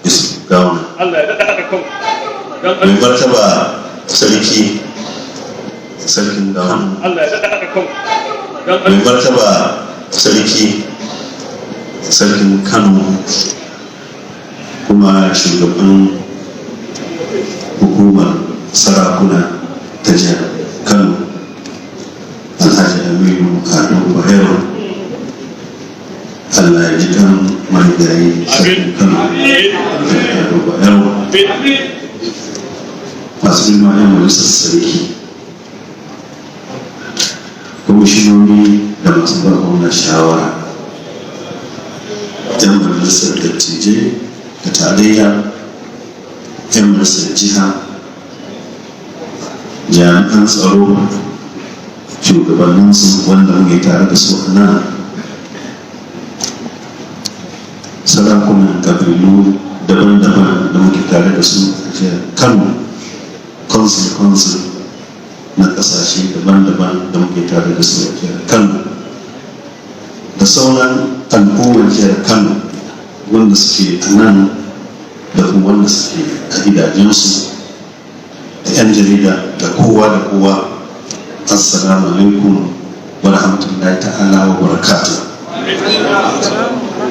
Yusuf Gawuna. Allah ya daɗa haɗa kan don Mai martaba sarki, sarkin Gawuna. Allah ya daɗa haɗa kan don Mai martaba sarki, sarkin Kano, kuma shugaban hukumar sarakuna ta jihar Kano, Alhaji Aminu Ado Bayero, Allah ya ji kan marigayi sarkin Kano Alhaji Ado Bayero. Masu girma 'yan majalisar sarki, kwamishinoni da masu ba gwamna shawara, 'yan majalisar dattijai da tarayya, 'yan majalisar jiha, jami'an tsaro, shugabanninsu wanda muke tare da su a nan, sarakunan kabilu daban-daban da muke tare da su a jihar Kano, consul-consul na kasashe daban-daban da muke tare da su a jihar Kano, da sauran al'ummar jihar Kano wanda suke a nan da kuma wanda suke a gidajensu, da 'yan jarida, da kowa da kowa, assalamu alaikum wa rahmatullahi ta'ala wa barakatuh.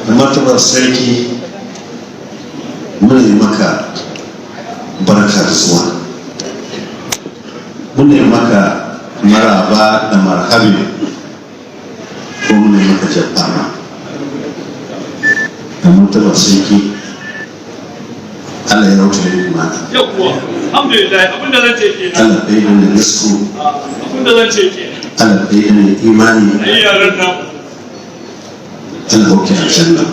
Martabar sarki, muna yi maka barka da zuwa, muna yi maka maraba da marhabi, ko muna yi maka jabbama da martabar sarki. Allah ya rauta yi mata. Yawwa, alhamdulillah, abinda zan ce kenan. Allah bai da nisku. Abinda zan ce kenan. Allah bai da imani. Ai yaran nan. Allah hauke aljanna.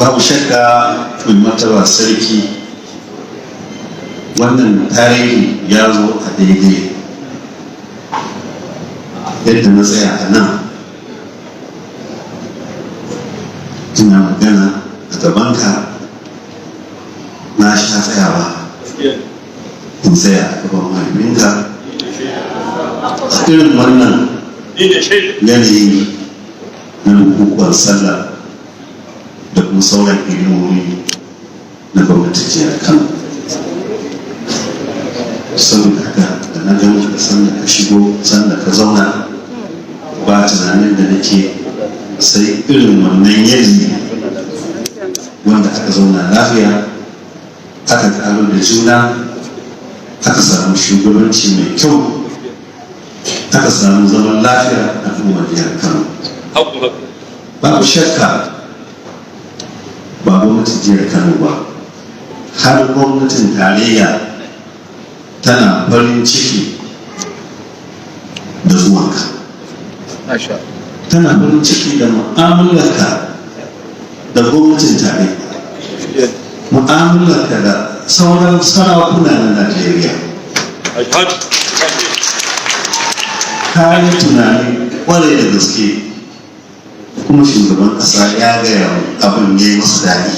Babu shakka, mai martaba sarki, wannan tarihi ya zo a daidai yadda na tsaya a nan ina magana a gabanka. Na sha tsayawa in tsaya a gaban mahaifinka a irin wannan Ni ne shaida. yanayi na bukukuwan sallah da kuma sauran hidimomi na gwamnatin jihar Kano. Saboda haka, da na gan ka, sanda ka shigo, sanda ka zauna, ba tunanin da nake sai irin wannan yanayi wanda aka zauna lafiya, aka karo da juna, aka samu shugabanci mai kyau, aka samu zaman lafiya a al'ummar jihar Kano. Haku haku. Babu shakka, ba gwamnatin jihar Kano ba, har gwamnatin tarayya tana farin ciki da zuwanka, tana farin ciki da mu'amalarka da gwamnatin tarayya, mu'amalarka da sauran sarakuna na Najeriya. Ashhadu. Ka yi tunani kwarai da gaske, kuma shugaban ƙasa ya gaya abin ya yi masa daɗi.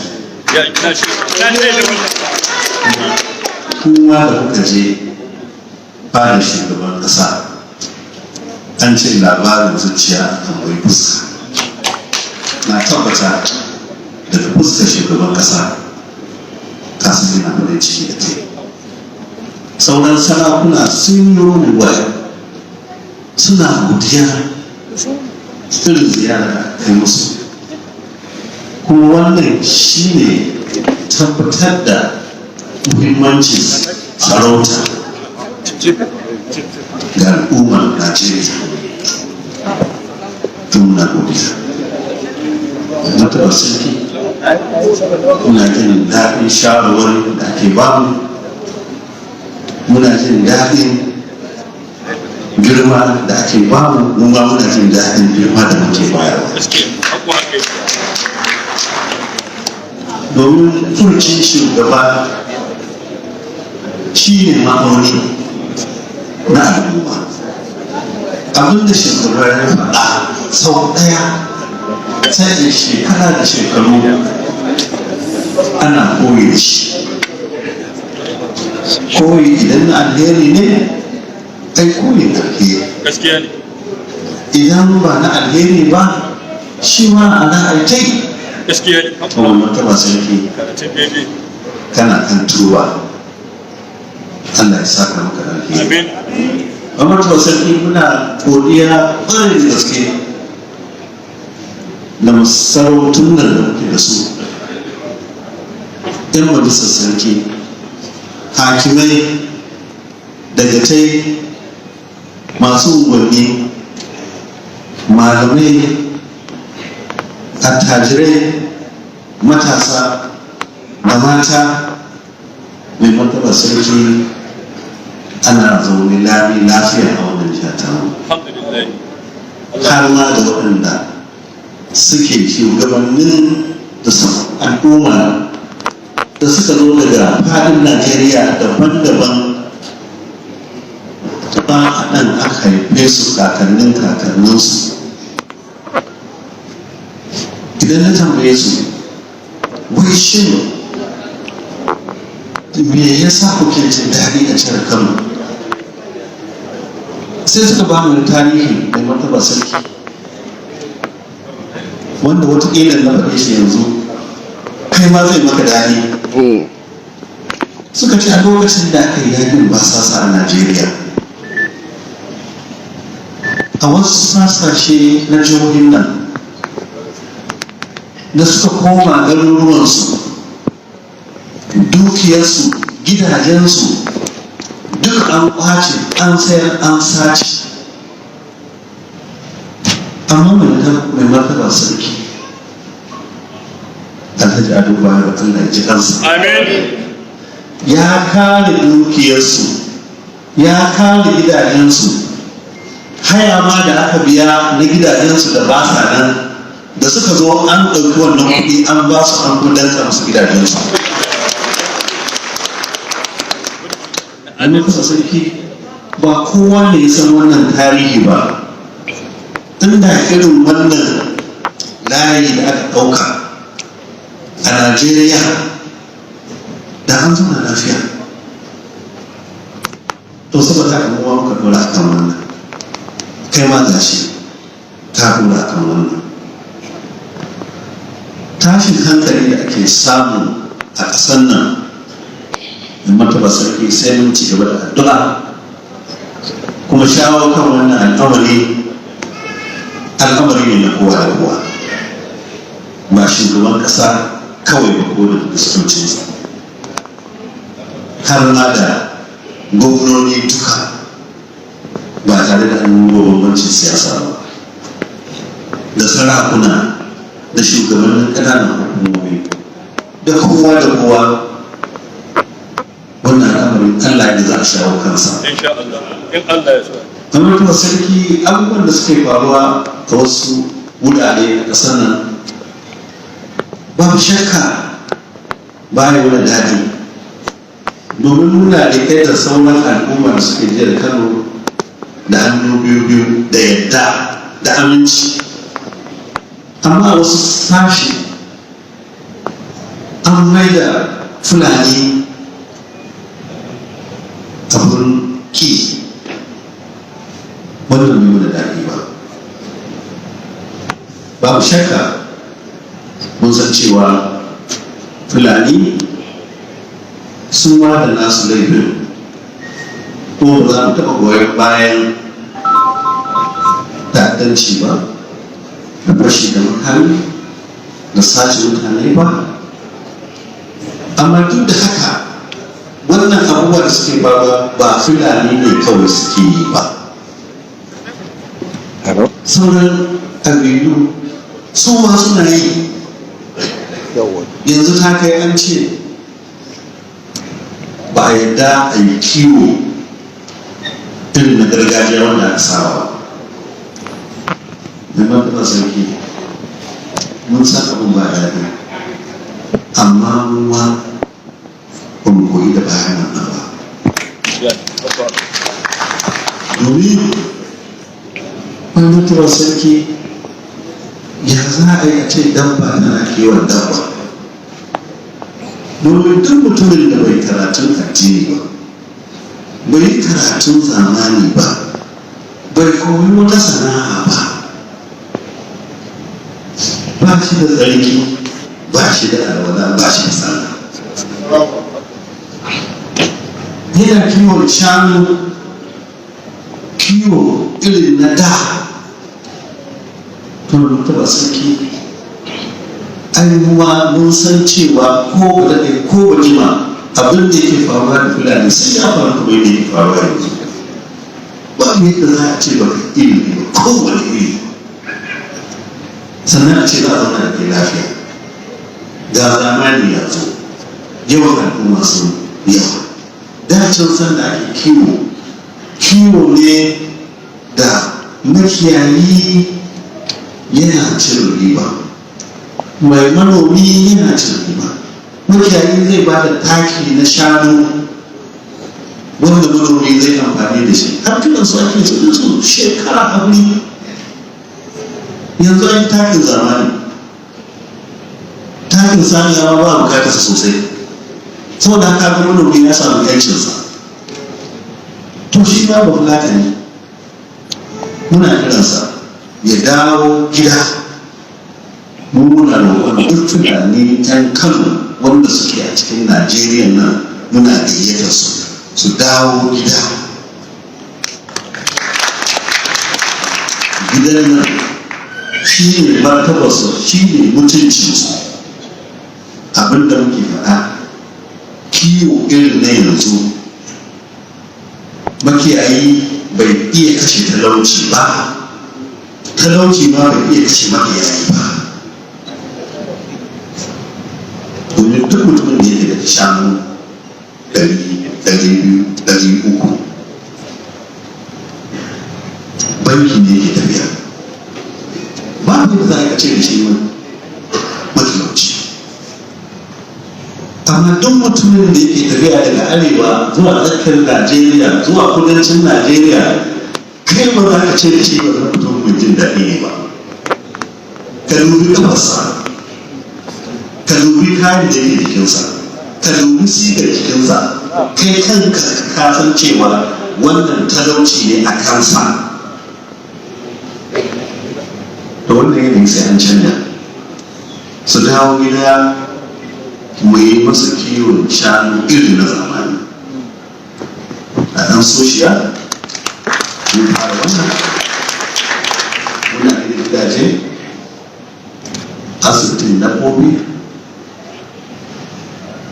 Ya na shi na shaida wannan. Kuma da kuka je fada shugaban ƙasa, an ce labarin zuciya a tambayi fuska. Na tabbata daga fuskar shugaban ƙasa kasan yana farin ciki da kai. Sauran sarakuna sun yi waya suna godiya irin ziyara da aka kai musu, kuma wannan shine tabbatar da muhimmancin sarauta ga al'ummar Najeriya. Tun na godiya, martaba sarki. Muna jin daɗin shawarwari da ake bamu, muna jin daɗin girma da ake bamu, mu ma muna jin daɗin girma da muke bayarwa. Gaskiya. Haku haka. Domin furucin shugaba shi ne ma'auni na al'umma. Abinda shugaba ya faɗa sau ɗaya, sai da shekara da shekaru ana koyi da shi. Koyi idan na alheri ne, ai koyi alheri. Gaskiya ne. Idan ba na alheri ba, shi ma ana aitai. Gaskiya ne. Kuma martaba sarki, Karatun daidai. kana kan turba. Allah ya saka maka da alheri. Amin. Martaba sarki, muna godiya ƙwarai da gaske da masarautun nan da muke da su, 'yan majalisar sarki, hakimai, dagatai, masu unguwanni, malamai, attajirai, matasa da mata. Mai martaba sarki, ana zaune lami lafiya a wannan jiha tamu. Alhamdulillah. Har ma da waɗanda suke shugabannin da su al'umma da suka zo daga faɗin Najeriya daban-daban, ba a nan aka haife su, kakannin kakanninsu. Idan na tambaye su, wai shin me yasa kuke jin daɗi a jihar Kano, sai suka ba mu tarihi, mai martaba sarki, wanda watakila na faɗe shi yanzu kai ma zai maka daɗi. Suka ce a lokacin da aka yi yakin basasa a Najeriya, a wasu sasashe na jihohin nan, da suka koma garuruwansu, dukiyarsu, gidajensu duk an kwace, an sayar, an sace. Amma mai martaba sarki Alhaji Ado Bayero, Allah ya ji kansa, Amin. ya kare dukiyarsu, ya kare gidajensu. Haya ma da aka biya na gidajensu da ba sa nan, da suka zo an ɗauki wannan kuɗi an ba su, an gudanar musu gidajensu. Annabi sarki, ba kowa ne ya san wannan tarihi ba. Inda irin wannan layi da aka ɗauka a Najeriya, da an zauna lafiya. To saboda haka mu ma muka dora akan wannan, kai ma gashi ka dora akan wannan. Tashin hankali da ake samu a ƙasar nan da martaba sarki, sai mun ci gaba da addu'a kuma shawo kan wannan al'amari. Al'amari ne na kowa da kowa, ba shugaban ƙasa kawai ba ko da ministocinsa, har ma da gwamnoni duka, ba tare da an duba bambancin siyasa ba, da sarakuna, da shugabannin ƙananan hukumomi, da kowa da kowa. Wannan al'amarin Allah ya za a shawo kansa. Insha Allah. In Allah ya so. Kamar kuma sarki, abubuwan da suke faruwa a wasu wurare a ƙasar nan, babu shakka baya wani daɗi, domin nuna da kai da sauran al'umma da suke jihar Kano da hannu biyu biyu, da yadda da aminci. Amma a wasu sashi an mai da Fulani abun ki. Wannan bai mana daɗi ba. Babu shakka mun san cewa Fulani sun ma da nasu laifin, ko ba za mu taɓa goyon bayan ta'addanci ba, da fashi da makami, da sace mutane ba. Amma duk da haka, wannan abubuwa da suke faruwa ba Fulani ne kawai suke yi ba, sauran ƙabilu su ma suna yi. Yanzu ta kai an ce ba a yadda a yi kiwo irin na gargajiya wanda aka saba ba. Mai martaba sarki, mun san abin ba daɗi, amma mu ma ba mu koyi da bayan wannan ba, domin mai martaba sarki, ya za a yi a ce dabba tana kiwon dabba? Domin duk mutumin da bai karatun addini ba, bai yi karatun zamani ba, bai koyi wata sana'a ba, ba shi da tsarki. Ba shi da alwala, ba shi da sallah. Yana kiwon shanu, kiwo irin na da. To, martaba sarki, ai muwa mun san cewa ko ba daɗe ko ba jima, abin da yake faruwa da Fulani sai ya faru kamar yadda yake faruwa yanzu. Ba yadda za a ce ba ka ilimi ba, kowane iri, sannan a ce za a zauna da kai lafiya. Ga zamani ya zo, yawan al'umma sun yawa. Da can san da ake kiwo, kiwo ne da makiyayi yana cin riba, mai manomi yana cin riba. Makiyayi zai ba da taki na shanu wanda manomi zai amfani da shi, har kiran su ake su su shekara a wuri. Yanzu an yi takin zamani, takin saniya ma ba bukatarsa sosai, saboda haka ga manomi ya samu yancinsa. To, shi ma Bafulatani muna kiransa ya dawo gida. Mu muna roƙon duk Fulani 'yan Kano wanda suke a cikin Najeriya nan, muna gayyatar su su dawo gida. Gidan nan shi ne martabarsu, shi ne mutuncinsu. Abinda muke faɗa, kiwo irin na yanzu, makiyayi bai iya kashe talauci ba, talauci ma bai iya kashe makiyayi ba, domin duk mutumin da yake da shanu 100, 200, 300, banki ne yake tafiya. Babu yadda za a ce da shi matalauci. Amma duk mutumin da yake tafiya daga arewa zuwa tsakiyar Najeriya zuwa kudancin Najeriya, kai ba za ka ce da shi ba zama mutum mai jin daɗi ne ba. Ka dubi kafarsa, ka dubi kayan da yake jikinsa, ka dubi sigar jikinsa, kai kanka ka san cewa wannan talauci ne a kansa. Da wannan yanayi sai an canja. Su dawo gida, mu yi masa kiwon shanu irin na zamani. A ɗan soshiya mun fara wannan, muna gina gidaje, asibitin dabbobi,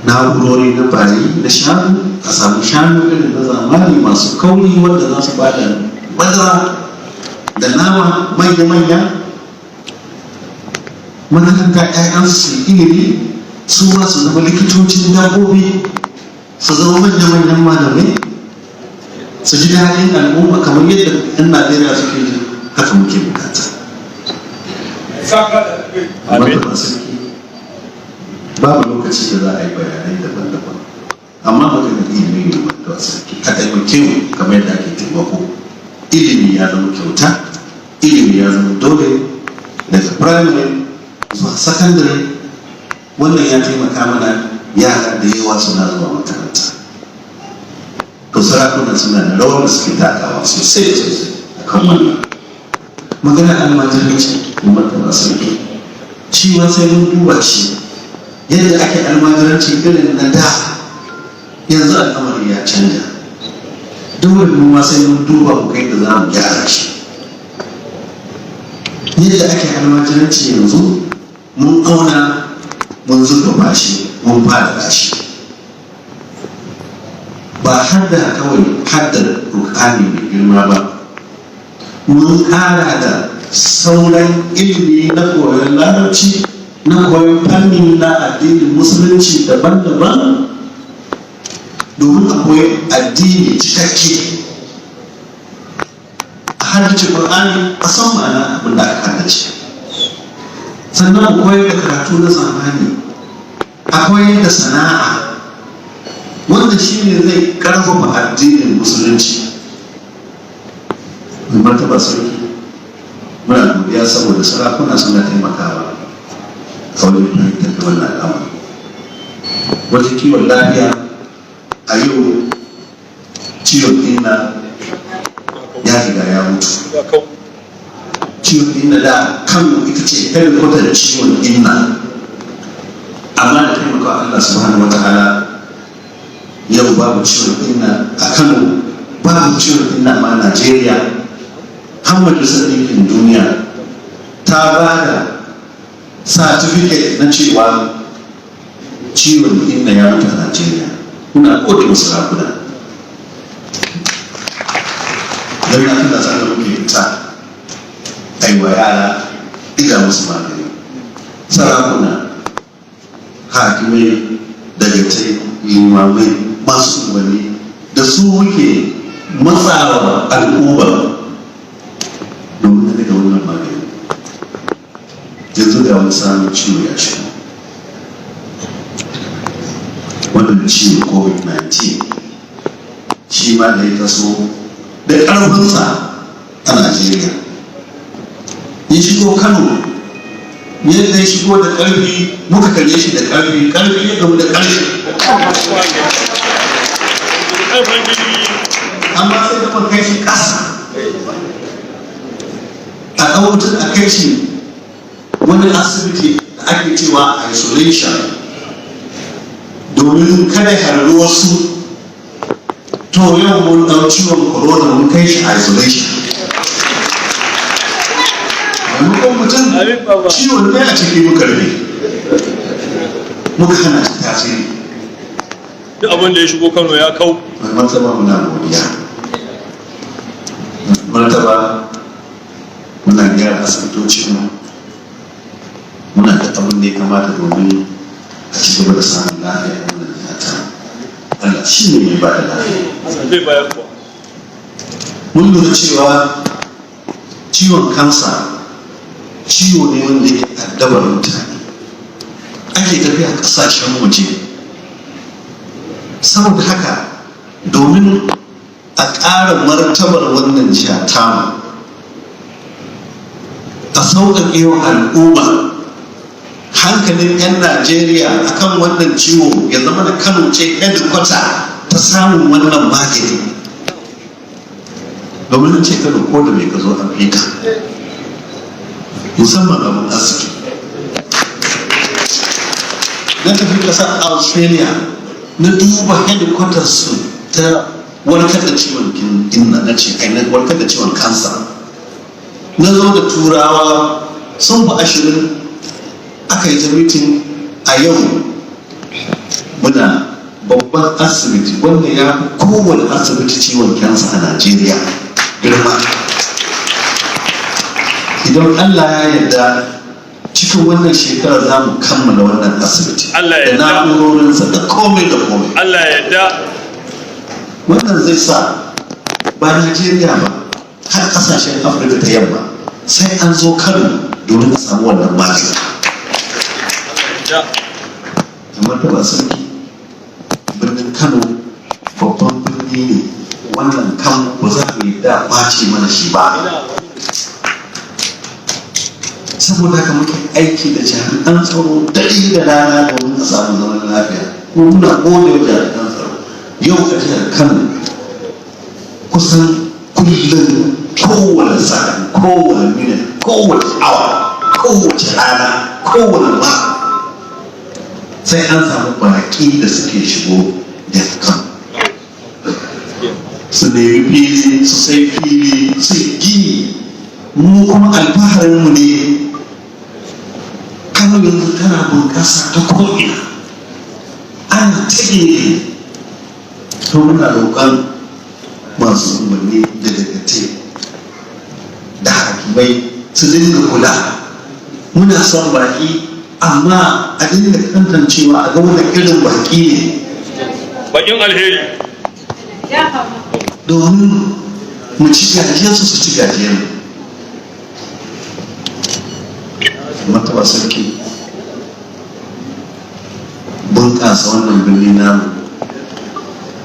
na'urori na bayi na shanu, a samu shanu irin na zamani masu kauri wanda za su ba da madara da nama manya-manya. Makaranta, 'ya'yansu su yi ilimi, su ma su zama likitocin dabbobi, su zama manya-manyan malamai, su ji daɗin al'umma kamar yadda 'yan Najeriya suke ji. Haka muke bukata. Amin. Martaba sarki, babu lokaci da za a yi bayanai daban-daban, amma maganar ilimi ne. Martaba sarki, a taimake mu kamar yadda ake taimako. Ilimi ya zama kyauta, ilimi ya zama dole daga primary zuwa secondary. Wannan ya taimaka mana, yara da yawa suna zuwa makaranta. To, sarakuna suna da rawar da suke takawa sosai da sosai akan wannan maganar almajiranci. Martaba sarki, shi ma sai mun duba shi, yadda ake almajiranci irin na da, yanzu al'amari ya canja. Dole mu ma sai mun duba mu kai da za mu gyara shi. Yadda ake almajiranci yanzu, mun auna, mun zurfafa shi, mun faɗaɗa shi, ba hadda kawai, haddar Ƙur'ani mai girma ba, mun ƙara da sauran ilimi na koyon Larabci, na koyon fanni na addinin Musulunci daban-daban, domin a koyi addini cikakke, a haddace Ƙur'ani, a san ma'ana abin da aka haddace, sannan a koyar da karatu na zamani, a koyar da sana'a, wanda shi ne zai karfafa addinin Musulunci. Mai martaba sarki, muna godiya saboda sarakuna suna taimakawa a wajen fahimtar da wannan al'amari. Wajen kiwon lafiya, a yau ciwon inna ya riga ya mutu. Ya kau. Ciwon inna, da Kano ita ce headquarter ciwon inna. Allah subhanahu wa ta'ala, yau babu ciwon inna a Kano, babu ciwon inna ma Najeriya. Har Majalisar Ɗinkin Duniya ta ba da certificate na cewa ciwon inna ya mutu a Najeriya. Muna gode musu sarakuna, don na tuna sanda muke fita aiwa yara ɗiga musu magani. Sarakuna, hakimai, dagatai, limamai, masu unguwanni, da su muke matsawa al'umma domin da wannan magani. Yanzu ga wani samun ciwo ya shigo, wannan ciwo COVID-19, shi ma da ya taso da ƙarfinsa a Najeriya, ya shigo Kano. Yadda ya shigo da ƙarfi, muka kalle shi da ƙarfi. Ƙarfi ya gamu da ƙarfi. Ƙarfin jini. Amma sai da muka kai shi ƙasa, a ɗau a kai shi wani asibiti da ake cewa isolation, domin kada ya harbi wasu. To, yau mun ɗau ciwon corona mun kai shi isolation. Maimakon mutum Amin, baba. ciwon ne a ciki, muka rufe, muka hana shi tasiri. Duk abin da ya shigo Kano ya kau. Mai martaba, muna godiya. Martaba, muna gyara asibitocinmu, muna da abin da ya kamata domin a ci gaba da samun lafiya a wannan jiha ta. Allah shi ne mai ba da lafiya. Zai bayar kuwa. Mun lura cewa ciwon kansa ciwo ne wanda yake addabar mutane, ake tafiya kasashen waje. Saboda haka, domin a ƙara martabar wannan jiha tamu, a sauƙaƙe wa al'umma hankalin 'yan Najeriya akan wannan ciwo, ya zama da Kano ce headquarter ta samun wannan magani, domin ce Kano ko da mai ka zo an fika, musamman abin arziki. Na tafi ƙasar Australia, na duba headquarters su ta warkar da ciwon inna, na ce kai, na warkar da ciwon kansa. Na zo da Turawa sun fi 20, aka yi ta meeting. A yau muna babban asibiti wanda ya fi kowane asibiti ciwon kansa a Najeriya girma. Idan Allah ya yarda, cikin wannan shekarar za mu kammala wannan asibiti Allah ya da yarda. na'urorinsa da komai da komai. Allah ya yarda. Wannan zai sa ba Najeriya ba, har kasashen Afirka ta Yamma, sai an zo Kano domin a samu wannan magani. Ya. Kamar da ba sarki, birnin Kano babban birni ne. Wannan kan ba za mu yi da kwace mana shi ba. Saboda haka muke aiki da jami'an tsaro dare da rana domin a samu zaman lafiya, kuma muna gode wa jami'an tsaro. Yau a jihar Kano, kusan kullum, kowane sa'a, kowane minute, kowace awa, kowace rana, kowane mako, sai an samu baki da suke shigo da Kano, su nemi fili, su sai fili, su yi gini. Mu kuma alfaharinmu ne. Kano yanzu tana bunƙasa ta ko'ina, ana ta gine. To, muna roƙon masu umarni da dagatai da hakimai su dinga kula. Muna son baki, amma a dinga tantancewa, a ga wani irin baki ne. Bakin alheri. Domin mu ci gajiyarsu, su ci gajiyar mu. Martaba sarki, bunƙasa wannan birni namu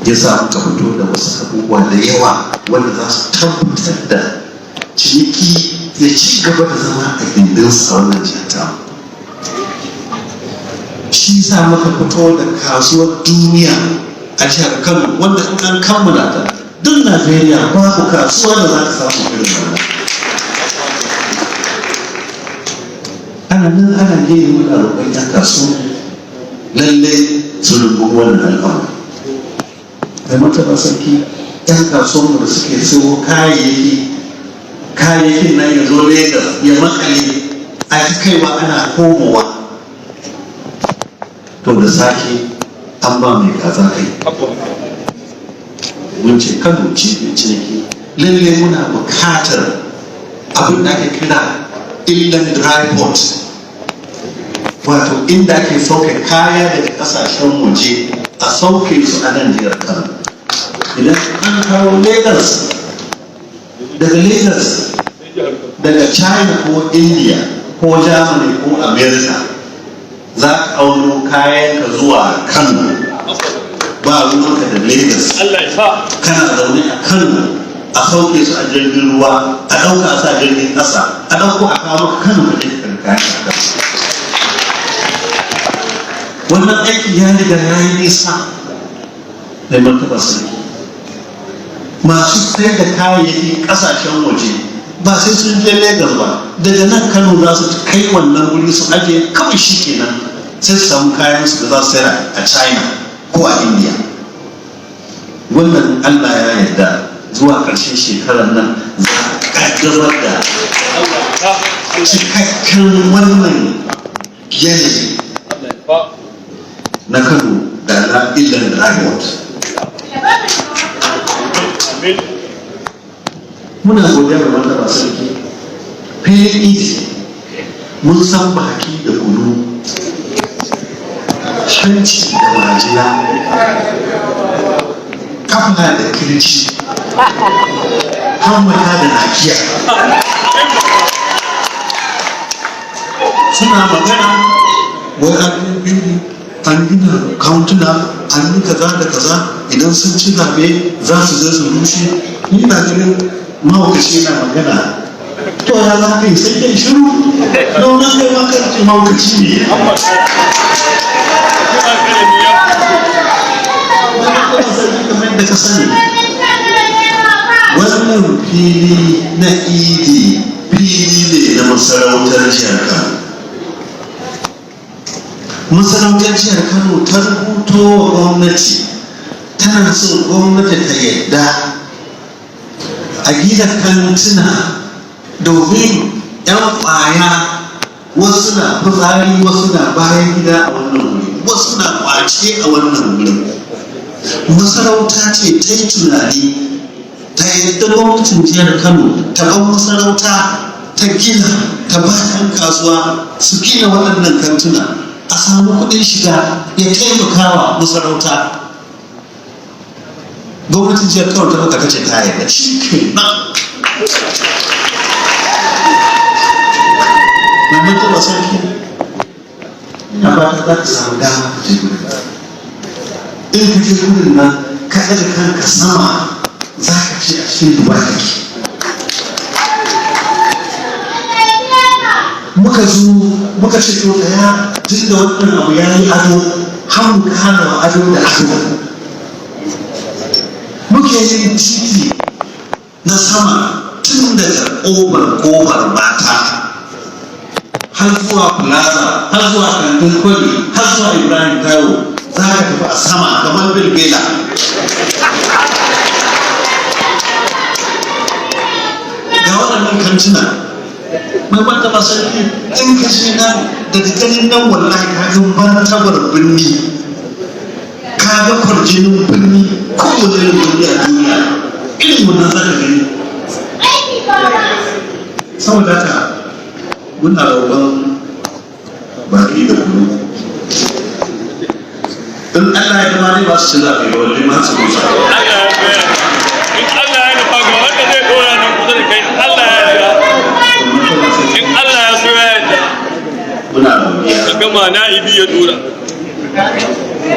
ya sa muka fito da wasu abubuwa da yawa wanda za su tabbatar da ciniki ya ci gaba da zama a gindinsa wannan jiha tamu. Shi sa muka fito da kasuwar duniya a jihar Kano, wanda in an kammala ta, duk Najeriya babu kasuwa da za ka samu irin wannan. Ana nan ana gini. Muna roƙon 'yan kasuwa da Lalle su rungumi wannan al'amari. Mai martaba sarki, 'yan kasuwanmu da suke sayo kayayyaki, kayayyakin nan ya zo Lagos ya makale, a ta kaiwa ana komowa, to da sake an ba mai kaza kai. Mun ce Kano cibiyar ciniki, lalle muna bukatar abin da ake kira inland dry port, wato inda ake sauke kaya daga kasashen waje a sauke su a nan jihar Kano. Idan an kawo Lagos, daga Lagos, daga China ko India ko Germany ko America, za ka auno kayan ka zuwa Kano, ba ruwanka da Lagos. Allah ya sa. Kana zaune a Kano, a sauke su a jirgin ruwa, a ɗauka su a jirgin ƙasa, a ɗauko a kawo maka Kano, ka je ka kayan ka. Wannan aiki ya riga ya yi nisa. Mai martaba sarki, masu sai da kayayyaki ƙasashen waje ba sai sun je Lagos ba, daga nan Kano za su kai wannan wuri su ajiye kawai, shi kenan, sai su samu kayan su da za su sayar a China ko a India. Wannan Allah ya yarda, zuwa ƙarshen shekarar nan za a ƙaddamar da Allah ya sa. cikakken wannan yanayi Allah ya sa. na Kano da na inland dry port. Amin. Muna godiya ga martaba sarki. Filin Idi, mun san baki da kunu, hanci da majina, kafa da kirci, hammata da nakiya suna magana wai an yi, an gina kantuna, an yi kaza da kaza, idan sun ci zaɓe za su je su rushe. Ni na ganin mahaukaci na magana, to ya za ka yi? Sai kai shiru, don nan kai ma kan ce mahaukaci ne. Amma kalami ya Kamar da ka sani, wannan fili na Idi fili ne na masarautar jihar Kano. Masarautar jihar Kano ta rubuto wa gwamnati, tana so gwamnati ta yadda a gina kantuna, domin 'yan kwaya wasu na fitsari, wasu na bayan gida a wannan wuri, wasu na kwace a wannan wuri. Masarauta ce ta yi tunani ta yadda gwamnatin jihar Kano ta ban masarauta ta gina, ta ba 'yan kasuwa su gina waɗannan kantuna, a samu kuɗin shiga ya taimaka wa masarauta. Gwamnatin jihar Kano ta ɗauka, ta ce ta yarda, shi ke nan. Mai martaba sarki, ina ba ta za ka samu dama ka je gurin. In ka je gurin nan, ka ɗaga kanka sama, za ka ce a cikin Dubai kake. Muka zo muka ce, to tsaya, tun da wannan abu ya yi ado, har mu kara wa ado da ado. Muke yin titi na sama tun daga ƙofar Kofar Mata har zuwa Plaza, har zuwa Kantin Kwari, har zuwa Ibrahim Taiwo. Za ka tafi a sama kamar bilbela. Ga waɗannan kantuna, mai martaba sarki, in ka ce nan, daga ganin nan, wallahi ka ga martabar birni, ka ga kwarjinin birni. Kowane irin birni a duniya, irin wannan za ka gani. Saboda haka muna roƙon baki da kunu, in Allah ya kama ne ba su ci zaɓe ba, wallahi ma su rusa. Allah ya yarda. In Allah ya nufa, ga wanda zai dora nan kusa da kai. Allah ya yarda. In Allah ya so ya yarda. Muna godiya. Ka gama na'ibi ya dora.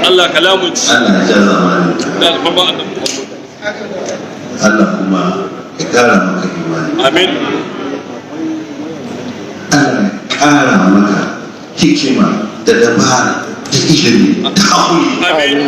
Allah kalamun ci. Allah ya ja zamanin. Da alfarma annabi Muhammad. Allah kuma ya ƙara maka imani. Amin. Allah ya ƙara maka hikima da dabara da ilimi da haƙuri. Amin.